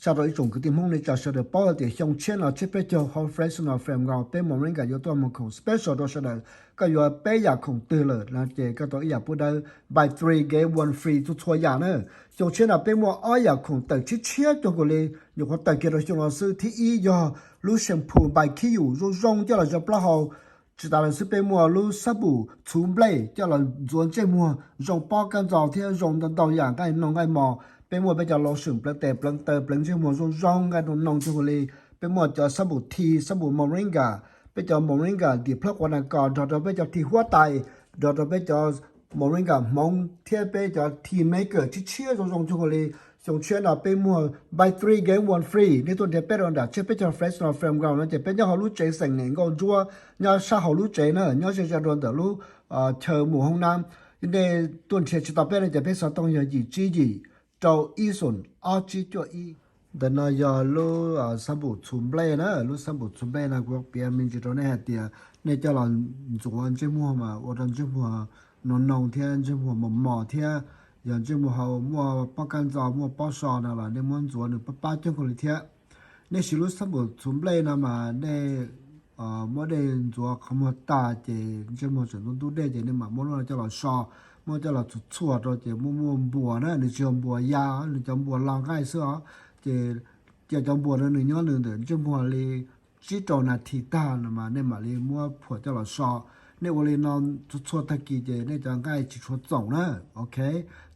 Tsa rau ib tsoom kwv tij Hmoob nej tsa sawv daws paub tias xyoo tshiab no tshiab peb caug hauv Fresno Fairgrounds peb Moringa yuav tuaj muag khoom special rau sawv daws. Koj yuav peb yam khoom twg lawm no ces koj tau ib yam pub dawb, buy three get one free txhua txhua yam na. Xyoo tshiab no peb muaj ob yam khoom tawm tshiab tshiab cuag nkaus li, nyuam qhuav tawm kiag rau xyoo no xwb. Thib ib yog lub shampoo By Kiyu zoo zoo coj los zov plaub hau. Tsis tas li xwb peb muaj lub xab npum txhuv nplej coj los ntxuav ntsej muag zoo pob kab ntxo thiab zoo ntau ntau yam nqaij noog nqaij mos. Peb muaj peb cov lotion pleev tes pleev taw pleev ntsej muag zoo zoo nqaij noog noog cuag nkaus li. Peb muaj cov xab npum thi xab npum Moringa, peb cov Moringa dim plhaub quav nas kos nrog rau peb cov thi huab tais, nrog rau peb cov Moringa hmoov thiab peb cov thi maker tshiab tshiab zoo zoo cuag nkaus li. Xyoo tshiab no peb muag buy three get one free, nej tuaj nrhiav peb rau nram tsiab peb caug Fresno Fairgrounds no ces peb nyob hauv lub tsev xeem Niam Nkauj Ntsuab, nyob sab hauv lub tsev na, nyob ze ze rau ntawm lub chaw mus hoob nab. Nej tuaj nrhiav tsis tau peb no ces peb xov tooj yog yim tsib yim rau ib xoom ob tsib cuaj ib. Ntawm no yog lub xab npum txhuv nplej na, lub xab npum txhuv nplej no kuv piav me ntsis rau nej hais tias nej coj los ntxuav ntsej muag mas ua rau ntsej muag noog noog thiab ntsej muag mos mos thiab. Yog ntsej muag hauv muaj pob kab ntxo muaj pob so no los nej muab ntxuav nws pab pab cuag nkaus li thiab. Nej siv lub xab npum txhuv nplej no mas nej muab dej ntxuav qhov muag tas ces ntsej muag tseem ntub ntub dej ces nej mam muab lub no coj los so, muab coj los txhuam txhuam rau ces muaj muaj npuas na, nws tsis yog npuas ya, nws cov npuas lo nqaij xwb os. Ces cia cov npuas no nws nyob nws ntawm ntsej muag li tsib rau nas this tag no mas nej mam li muab phuam coj los so. Nej ua li no txhua txhua tag kis ces nej cov nqaij tsis tshua txoom na, ok,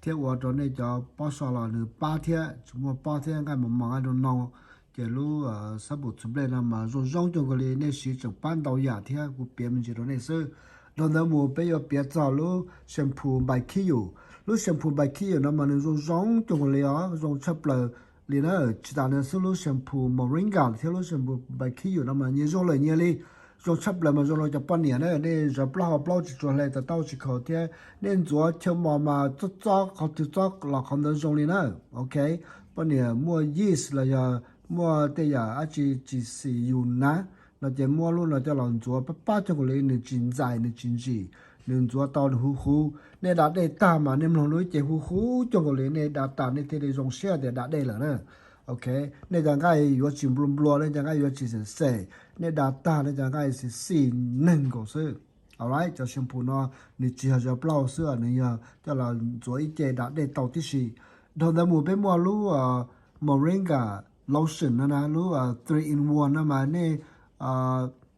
thiab ua rau nej cov pob so los nws pab thiab, tsis muaj pob thiab nqaij mos mos nqaij noog noog. Ces lub xab npum txhuv nplej no mas zoo zoo cuag nkaus li, nej siv tseem pab ntau yam thiab, kuv piav me ntsis rau nej xwb. Dhau ntawd mus peb yuav piav txog lub shampoo By Kiyu. Lub shampoo By Kiyu no mas nws zoo zoo cuag nkaus li os, zoo tshaj plaws li na. Tsis tas li xwb lub shampoo Moringa thiab lub shampoo By Kiyu no mas nyias zoo lawm nyias li. Zoo tshaj plaws mas zoo rau cov poj niam na, nej zov plaub hau plaub tsis tshua hle, taub tsis khaus thiab nej ntxuav chaw mos mas txob txob qhov twg txob los qhov ntawd zoo li na. Ok, poj niam muaj yeast los yog muaj tej yam dab tsi tsis xis yus na no ces muab lub no coj los ntxuav pab pab cuag nkaus li, nws tsis ntxais nws tsis ntsim, nws ntxuav tau nws huv huv. Nej da dej tag mas nej mloog lub cev huv huv cuag nkaus li, nej da tas nej thiaj li zoo siab tias da dej lawm na. Ok, nej cov nqaij yuav tsis nplua nplua, nej cov nqaij yuav tsis xem xem, nej da tag nej cov nqaij xis xis neeg nkaus xwb. Alright, cov shampoo no nws tsis yog zov plaub hau xwb, nws yog coj los ntxuav ib ce da dej tau tib si. Dhau ntawd mus peb muaj lub Moringa lotion no na, lub three in one no mas nej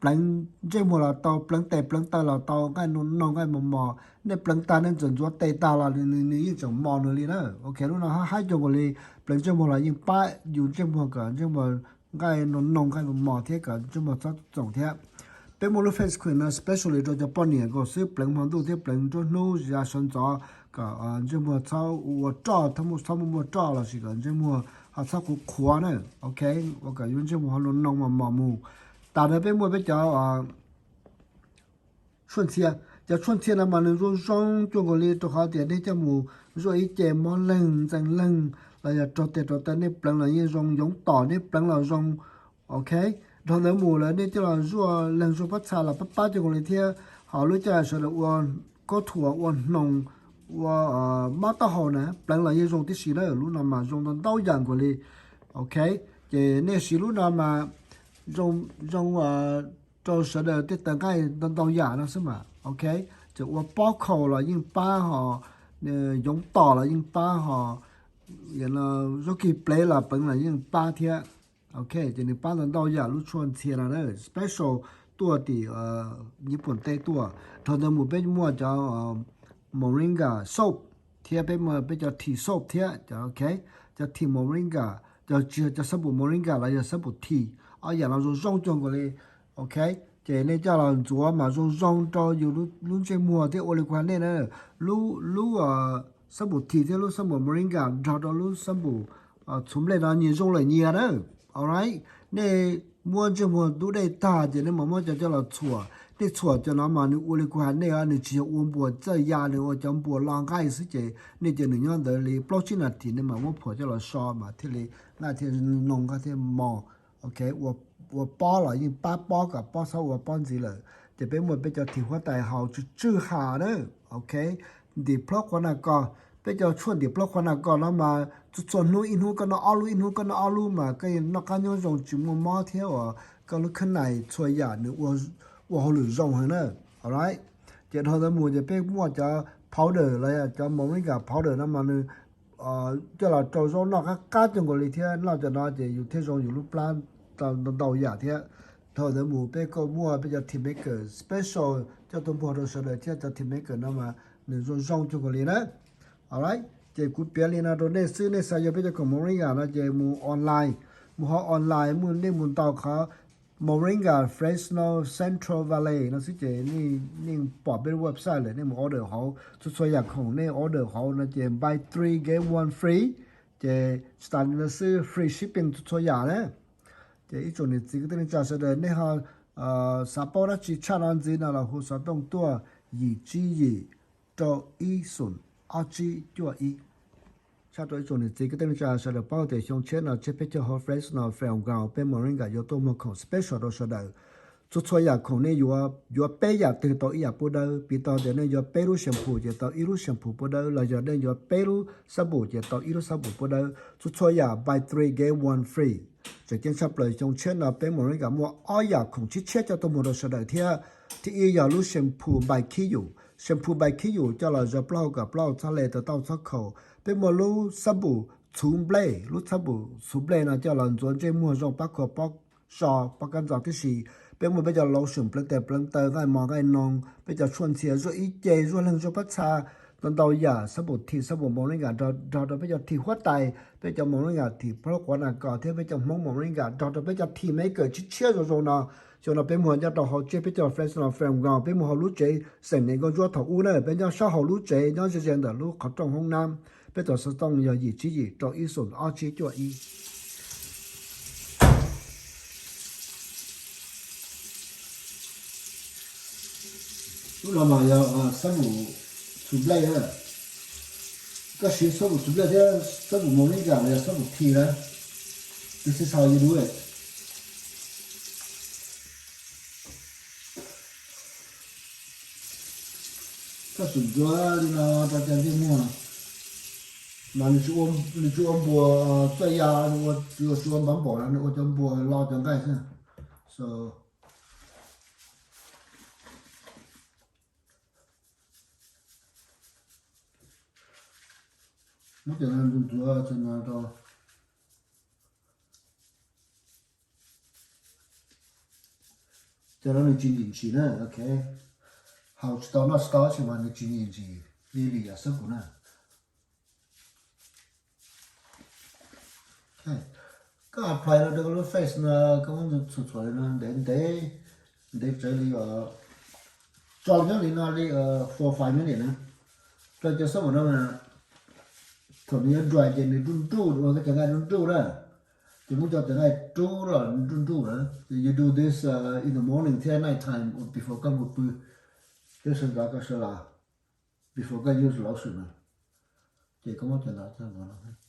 pleev ntsej muag los tau, pleev tes pleev taw los tau, nqaij noog noog nqaij mos mos, nej pleev tag nej txawm ntxuav tes tag los nws yeej tseem mos nws li na. Ok, lub no haib haib cuag nkaus li, pleev ntsej muag los yeej pab yus ntsej muag kom ntsej muag nqaij noog noog nqaij mos mos thiab kom ntsej muag txhob txoom thiab. Peb muaj lub face cream no specially rau cov poj niam nkaus xwb, pleev hmo ntuj thiab pleev nruab hnub, ya sawv ntxov, kom ntsej muag txhob ua roj, txhob muaj muaj roj lossis kom ntsej muag ho txhob qhuav qhuav na. Ok, ua kom yus ntsej muag ho noog noog mos mos mus. Tas ntawd peb muaj peb cov tshuaj ntxhias. Cov tshuaj ntxhias no mas nws zoo zoo cuag nkaus li rau qhov tias nej coj mus zuaj ib ce mob leeg ntxeev leeg los yog raug tes raug taw nej pleev los yeej zoo, yoov tom nej pleev los zoo. Ok, dhau ntawd mus lawm nej coj los zuaj leeg zuaj pob txha los pab pab cuag nkaus li thiab. Ho lub caij sawv daws ua kaub thuas ua hnoos ua mob taub hau na pleev los yeej zoo tib si na, lub no mas zoo ntau ntau yam nkaus li. Ok, ces nej siv lub no mas zoo rau sawv daws tej taw nqaij ntau ntau yam no xwb mas. Ok, txawm ua pob khaus los yeej pab ho, yoov tom los yeej pab ho, zaub kis plev los pleev los yeej pab thiab. Ok, ces nws pab ntau ntau yam lub tshuaj ntxhias no na, special tuaj tim Nyij Pooj teb tuaj. Dhau ntawd mus peb muaj cov Moringa soap thiab peb muaj peb cov tea soap thiab. Ok, cov tea Moringa, cov tsis yog cov xab npum Moringa los yog xab npum tea, ob yam no zoo zoo cuag nkaus li. Ok, ces nej coj los ntxuav mas zoo zoo rau yus lub ntsej muag thiab ua li kuv hais nej na, lub lub xab npum tea thiab lub xab npum Moringa nrog rau lub xab npum txhuv nplej no nyias zoo lawm nyias na. Alright, nej muab ntsej muag ntub dej tag ces nej mam muab cov coj los txhuam. Nej txhuam cov no mas nws ua li kuv hais nej, nws tsis yog ua npuas txawj ya, nws ua cov npuas lo nqaij xwb ces nej cia nws nyob ntawd li plaub tsib nas this nej mam muab phuam coj los so mas thiaj li nqaij thiaj noog nqaij thiaj mos. Ok, ua pob los yeej pab pob kom pob txhob ua pob ntxiv lawm. Ces peb muaj peb cov this huab tais haus tsw tswj ha na. Ok, ntim plhaub quav nas kos, Peb cov tshuaj ntim plaub qhua nas kos no mas txhua txhua hnub ib hnub koj noj ob lub, ib hnub koj noj ob lub mas koj noj qab nyob zoo tsis muaj mob thiab uas koj lub khab nais txhua yam nws ua hauj lwm zoo heev na. Alright, ces dhau ntawd mus ces peb muaj cov powder los yog cov moringa powder no mas nws coj los rau zaub noj qab qab cov nkaus li thiab noj cov no ces yus thiaj zoo yus lub plab ntau ntau yam thiab. Dhau ntawd mus peb kuj muaj peb cov tea maker special coj tuaj muag rau sawv daws thiab, cov tea maker no mas nws zoo zoo cov nkaus li na. Alright, ces kuv piav li no rau nej xwb, nej xav yuav peb cov khoom moringa no ces mus online, mus hauv online mus nej mus ntaus qhov Moringa Fresno Central Valley no xwb ces nej pom peb lub website lawm, nej mus order hauv. Txhua txhua yam khoom nej order hauv no ces buy three get one free, ces tsis tas li no xwb, free shipping txhua txhua yam na. Ces ib tsoom niam txiv kwv tij neej tsa sawv daws nej ho xav paub dab tsi tshaj no ntxiv no los hu xov tooj tuaj yim tsib yim rau ib xoom ob tsib cuaj ib. Tshaj rau ib tsoom niam txiv kwv tij neej tsa sawv daws paub tias xyoo tshiab no tseb peb caug hauv Fresno Fairground peb Moringa yuav tuaj muag khoom special rau sawv daws. Txhua txhua yam khoom nej yuav, yuav peb yam twg tau ib yam pub dawb. Piv tau tias nej yuav peb lub shampoo ces tau ib lub shampoo pub dawb, los yog nej yuav peb lub xab npum ces tau ib lub xab npum pub dawb. Txhua txhua yam buy three get one free. Tseem ceeb tshaj plaws xyoo tshiab no peb Moringa muaj ob yam khoom tshiab tshiab coj tuaj muag rau sawv daws thiab. Thib ib yog lub shampoo npai khib yus, shampoo npai khib yus coj los zov plaub hau kom plaub hau txhob le, taw tauj txhob khaus. Peb muaj lub xab npum txhuv nplej, lub xab npum txhuv nplej no coj los ntxuav ntsej muag zoo pab khua pob so pob kab ntxo tib si. Peb muaj peb cov lotion pleev tes pleev taw, nqaij mos nqaij noog, peb cov tshuaj ntxhias zuaj ib ce, zuaj leeg zuaj pob txha, ntau ntau yam, xab npum thim, xab npum Moringa nrog rau peb cov thim huab tais, peb cov Moringa thim plaub quav nas kos thiab peb cov Hmoob Moringa nrog rau peb cov tea maker tshiab tshiab zoo zoo no. Xyoo no peb muag nyob rau hauv tseb peb caug Fresno Fairground, peb muag hauv lub tsev xeem nees nkauj ntsuab thaum ub na, peb nyob sab hauv lub tsev nyob ze ze ntawm lub qhov rooj hoob nab. Peb tus xov tooj yog yim tsib yim rau ib xoom ob tsib cuaj ib. Lub no mas yog xab npum txhuv nplej na. Koj siv xab npum txhuv nplej thiab xab npum Moringa los yog xab npum thim na, tib si xaus yus dub. Koj xum ntxuav li no rau cov ntsej muag mas nws tsis ua npua txoj ya, nws ua tsis ua npav npaum no, nws ua cov npua lo cov nqaij xwb. So muab cov no ntxuav ntxuav cov no rau, cov no nws tsis nyim ntsis na, ok. Haus tsis tau noj tsis tau tsi mas nws tsis nyim ntsis li li yam xab npum na. Koj apply no rau koj lub face no, koj muab txhuam txhuam li no ntev ntev, ntev tsawv li os, tso nyob li no li four five minute na. Rau cov xab npum no mas thaum nws yuav dry ces nws nruj nruj, ua koj cov nqaij nruj nruj na. Ces muab cov cov nqaij rub los nruj nruj na. You do this in the morning thiab night time before koj mus pw, thiab sawv ntxov koj sawv los, before koj use lotion na. Ces koj muab cov ntawd coj ntawd los,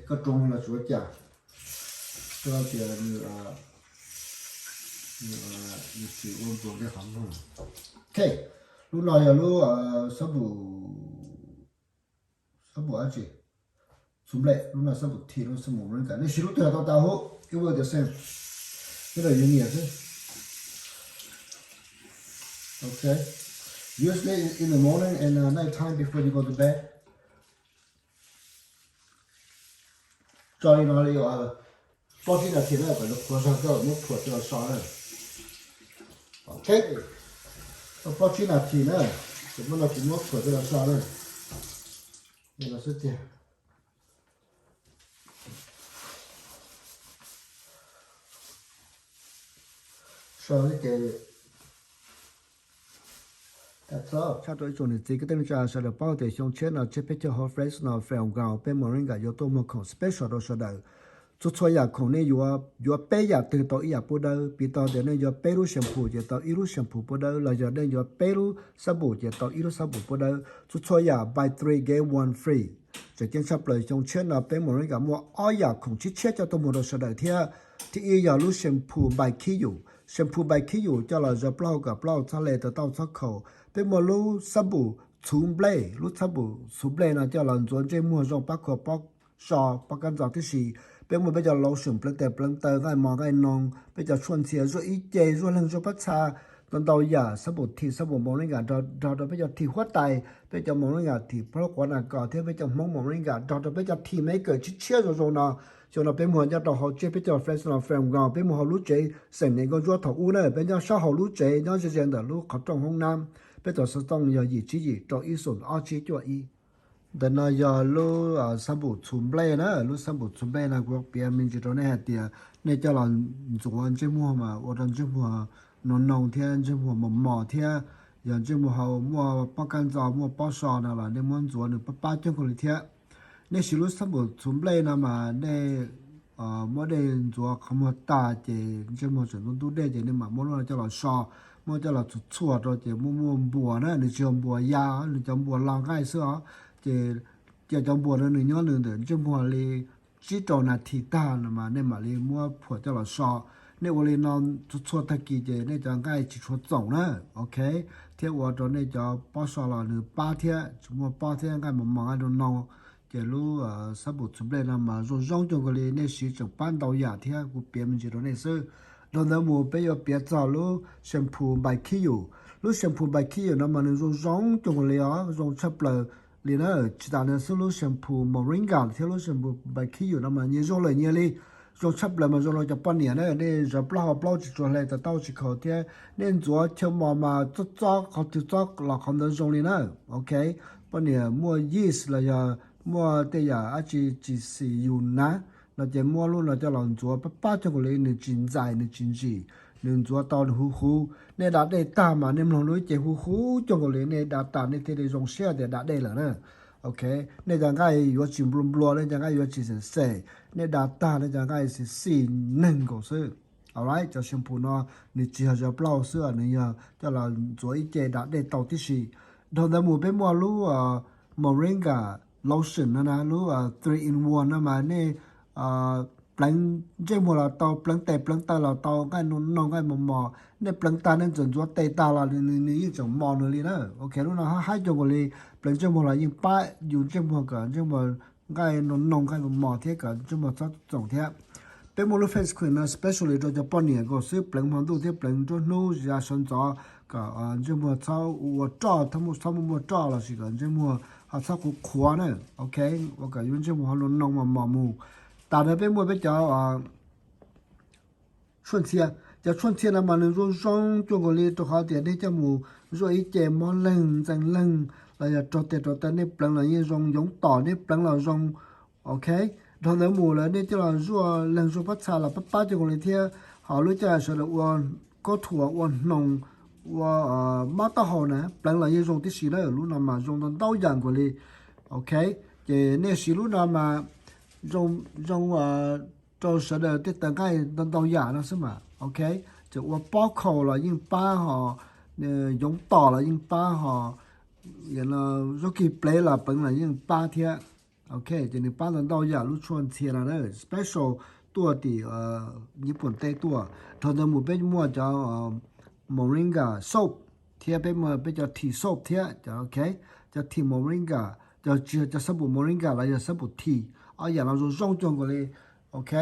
koj roo los tsuav cas, koj tias nws, nws tsis ua npua nqaij qhov muag. Ok, lub no yog lub xab npum, xab npum dab tsi, txhuv nplej, lub no xab npum thim, lub xab npum Moringa, nej siv lub twg los tau tas huv, it will the same, nyob rau yus nyiam xwb. Ok, use it in the morning and night time before you go to bed. Tso li no li plaub tsib nas this na, kom nws qhuav zog koj muab thuam coj los so na. Ok, plaub tsib nas this na, kuv muab no kuv muab thuam coj los so na. Li no xwb tiag. So li ces tshaj rau ib tsoom niam txiv kwv tij neej tsa sawv daws paub tias xyoo tshiab no tseb peb caug hauv Fresno Fairground peb Moringa yuav tuaj muag khoom special rau sawv daws. Txhua txhua yam khoom nej yuav, yuav peb yam twg tau ib yam pub dawb. Piv tau tias nej yuav peb lub shampoo ces tau ib lub shampoo pub dawb, los yog nej yuav peb lub xab npum ces tau ib lub xab npum pub dawb. Txhua txhua yam buy three get one free. Tseem ceeb tshaj plaws xyoo tshiab no peb Moringa muaj ob yam khoom tshiab tshiab coj tuaj muag rau sawv daws thiab. Thib ib yog lub shampoo npai khib yus, shampoo npai khib yus coj los zov plaub hau kom plaub hau txhob le, taw tauj txhob khaus. Peb muaj lub xab npum txhuv nplej, lub xab npum txhuv nplej no coj los ntxuav ntsej muag zoo pab khuam pob so pob kab ntxo tib si. Peb muaj peb cov lotion pleev tes pleev taw, nqaij mos nqaij noog, peb cov tshuaj ntxhias, zuaj ib ce, zuaj leeg, zuaj pab txha, ntau ntau yam, xab npum thim, xab npum moringa nrog rau peb cov thim huab tais, peb cov moringa thim plaub quav nas kos thiab peb cov Hmoob moringa nrog rau peb cov thim me kawm tshiab tshiab zoo zoo no. Xyoo no peb muag nyob rau hauv tsev peb cov Fresno Fairgrounds, peb muag hauv lub tsev xeem niam nkauj ntsuab thaum ub na, peb nyob sab hauv lub tsev nyob ze ze ntawm lub qhov rooj hoob nab. Peb cov xov tooj yog yim tsib yim rau ib xoom ob tsib cuaj ib. Ntawm no yog lub xab npum txhuv nplej na, lub xab npum txhuv nplej no kuv piav me ntsis rau nej hais tias nej coj los ntxuav ntsej muag mas ua rau ntsej muag noo noo thiab ntsej muag mos mos thiab, yog ntsej muag hauv muaj pob kab ntxo muaj pob so no los nej muab ntxuav nws pab pab coob kawg li thiab. Nej siv lub xab npum txhuv nplej no mas nej muab dej ntxuav qhov muag tag ces ntsej muag tseem ntub ntub dej ces nej mam muab lub no coj los so, muab coj los txhuam txhuam rau ces muaj muaj npuas na, nws tsis yog npuas ya, nws cov npuas lo nqaij xwb os. Ces cia cov npuas no nws nyob nws ntawm ntsej muag li tsib rau nas this tag no mas nej mam li muab phuam coj los so. Nej ua li no txhua txhua tag kis ces nej cov nqaij tsis tshua txoom na, ok, thiab ua rau nej cov pob so los nws pab thiab, tsis muaj pob thiab nqaij mos mos nqaij noo noo. Ces lub xab npum txhuv nplej no mas zoo zoo coob kawg li, nej siv tseem pab ntau yam thiab, kuv piav me ntsis rau nej xwb. Dhau ntawd mus peb yuav piav txog lub shampoo npais khib yum. Lub shampoo npais khib yum no mas nws zoo zoo coob kawg li os, zoo tshaj plaws li na. Tsis tas ntawd xwb, lub shampoo moringa thiab lub shampoo npais khib yum no mas nyias zoo lawm nyias li. Zoo tshaj plaws mas zoo rau cov poj niam na, nej zawv plaub hau plaub tsis tshua hle, taw taub tsis khaus thiab, nej ntxuav chaw mos mas txob txob qhov twg txob los qhov ntawd zoo li na. Ok, poj niam muaj yeast los yog muaj tej yam dab tsi tsis xis yus na, no ces muab lub no coj los ntxuav pab pab coob kawg li, nws tsis ntxais nws tsis ntsim, nws ntxuav tau nws huv huv. Nej da dej tag mas nej mloog lub ib ce huv huv coob kawg li, nej da tas nej thiaj li zoo siab tias da dej lawm na. Ok, nej cov nqaij yuav tsis nplua nplua, nej cov nqaij yuav tsis xem xem, nej da tag nej cov nqaij xis xis neeg nkaus xwb. Alright, cov shampoo no nws tsis yog zawv plaub hau xwb, nws yog coj los ntxuav ib ce da dej tau tib si. Dhau ntawd mus peb muaj lub moringa lotion no na, lub three in one no mas nej pleev ntsej muag los tau, pleev tes pleev taw los tau, nqaij noo noo nqaij mos mos, nej pleev tag nej txawm ntxuav tes tag los nws yeej tseem mos nws li na. Ok, lub no haib haib coob kawg li, pleev ntsej muag los yeej pab yus ntsej muag kom ntsej muag nqaij noo noo nqaij mos mos thiab kom ntsej muag txhob txoom thiab. Peb muaj lub face cream no specially rau cov poj niam nkaus xwb, pleev hmo ntuj thiab pleev nruab hnub ya sawv ntxov kom ntsej muag txhob ua roj, txhob muaj muaj roj lossis kom ntsej muag ho txhob qhuav qhuav na. Ok, ua kom yus ntsej muag ho noo noo mos mos mus. Tas ntawd peb muaj peb cov tshuaj ntxhias. Cov tshuaj ntxhias no mas nws zoo zoo coob kawg li, rau qhov tias nej coj mus zuaj ib ce mob leeg ntxeev leeg los yog raug tes raug taw nej pleev los yeej zoo, yoov tom nej pleev los zoo. Ok, dhau ntawd mus lawm nej coj los zuaj leeg zuaj pob txha los pab pab coob kawg li thiab. Ho lub caij sawv daws ua khaub thuas, ua hnoos, ua mob taub hau na, pleev los yeej zoo tib si na. Lub no mas zoo ntau ntau yam kawg li. Ok, ces nej siv lub no mas zoo rau sawv daws tej taw nqaij ntau ntau yam no xwb mas. Ok, txawm ua pob khaus los yeej pab ho, yoov tom los yeej pab ho, zaub kis plev los pleev los yeej pab thiab. Ok, ces nws pab ntau ntau yam lub tshuaj ntxhias no na, special tuaj tim Nyij Pooj teb tuaj. Dhau ntawd mus peb muaj cov moringa soap thiab peb muaj peb cov tea soap thiab. Ok, cov tea moringa, cov tsis yog cov xab npum moringa los yog xab npum tea, ob yam no zoo zoo coob kawg li. Ok,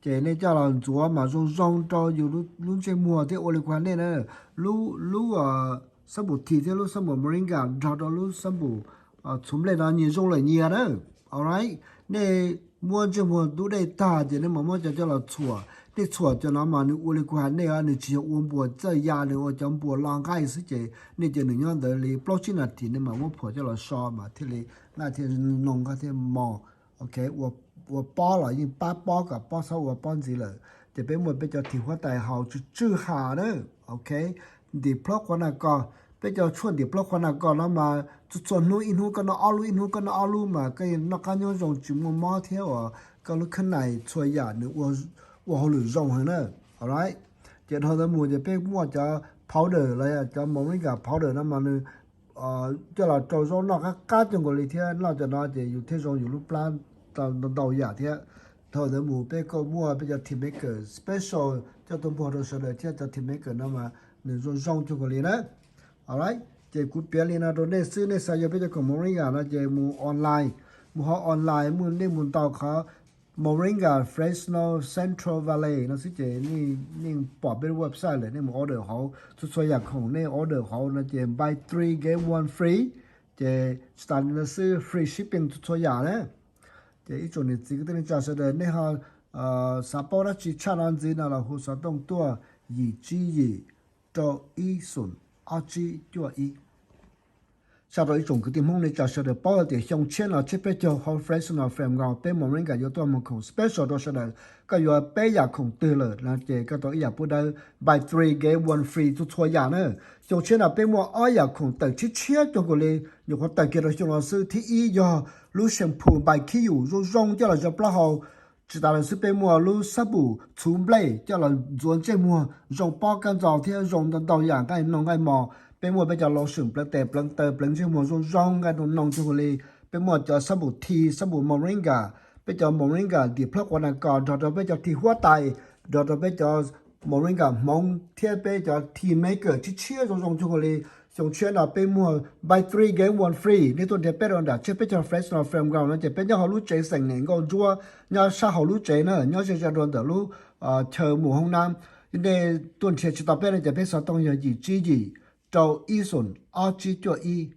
ces nej coj los ntxuav mas zoo zoo rau yus lub ntsej muag thiab ua li kuv hais nej na, lub xab npum tea thiab lub xab npum moringa nrog rau lub xab npum txhuv nplej no nyias zoo lawm nyias na. Alright, nej muab ntsej muag ntub dej tag ces nej mam muab cov coj los txhuam. Nej txhuam cov no mas nws ua li kuv hais nej, nws tsis yog ua npuas txawj ya, nws ua cov npuas lo nqaij xwb ces nej cia nws nyob ntawd li plaub tsib nas this nej mam muab phuam coj los so mas thiaj li nqaij thiaj noo nqaij thiaj mos. Ok, ua pob los yeej pab pob kom pob txhob ua pob ntxiv lawm. Ces peb muaj peb cov thim huab tais haus tsw tswj ha na. Ok, ntim plaub quav nas kos. Peb cov tshuaj ntim plaub quav nas kos no mas txhua txhua hnub ib hnub koj noj ob lub, ib hnub koj noj ob lub mas koj noj qab nyob zoo tsis muaj mob thiab uas koj lub khab nais txhua yam nws ua hauj lwm zoo heev na. Alright, ces dhau ntawd mus ces peb muaj cov powder los yog cov moringa powder no mas nws coj los rau zaub noj qab qab coob kawg li thiab, noj cov no ces yus thiaj zoo yus lub plab ntau ntau yam thiab. Dhau ntawd mus peb kuj muaj peb cov tea maker special coj tuaj npuag rau sawv daws thiab, cov tea maker no mas nws zoo zoo coob kawg li na. Alright, Ces kuv piav li no rau nej xwb, nej xav yuav peb cov khoom Moringa no ces mus online, mus hauv online, mus nej mus ntaus qhov Moringa Fresno Central Valley no xwb ces nej pom peb website lawm, nej mus order hauv txhua txhua yam khoom nej order hauv no ces buy three get one free, ces tsis tas li no xwb, free shipping txhua txhua yam na. Ces ib tsoom niam txiv kwv tij neej tsa sawv daws nej ho xav paub dab tsi tshaj no ntxiv no los hu xov tooj tuaj yim tsib yim rau ib xoom ob tsib cuaj ib. Tshaj rau ib tsoom kwv tij Hmoob neej tsa sawv daws paub hais tias xyoo tshiab no tsiab peb caug hauv Fresno Fairgrounds peb Moringa yuav tuaj muag khoom special rau sawv daws. Koj yuav peb yam khoom twg lawm no ces koj tau ib yam pub dawb buy three get one free txhua txhua yam na. Xyoo tshiab no peb muaj ob yam khoom tawm tshiab tshiab cuag nkaus li, nyuam qhuav tawm kiag rau xyoo no xwb. Thib ib yog lub shampoo npais khib yus zoo zoo coj los zov plaub hau. Tsis tas li xwb, peb muaj lub xab npum txhuv nplej coj los ntxuav ntsej muag zoo pob kab ntxo thiab zoo ntau ntau yam nqaij noog nqaij mos. Peb muaj peb cov lotion pleev tes pleev taw pleev ntsej muag zoo zoo nqaij noog noog cuag nkaus li. Peb muaj cov xab npum thi, xab npum Moringa, peb cov Moringa diam plhaub quav nas kos nrog rau peb cov thi huab tais, nrog rau peb cov Moringa hmoov thiab peb cov thi maker tshiab tshiab zoo zoo cuag nkaus li. Xyoo tshiab no peb muag buy three get one free, nej tuaj nrhiav peb rau nram tsiab peb caug Fresno Fairgrounds no ces peb nyob hauv lub tsev xeem Niam Nkauj Ntsuab, nyob sab hauv lub tsev na, nyob ze ze rau ntawm lub chaw mus hoob nab. Nej tuaj nrhiav tsis tau peb no ces peb xov tooj yog yim tsib yim rau ib xoom ob tsib cuaj ib.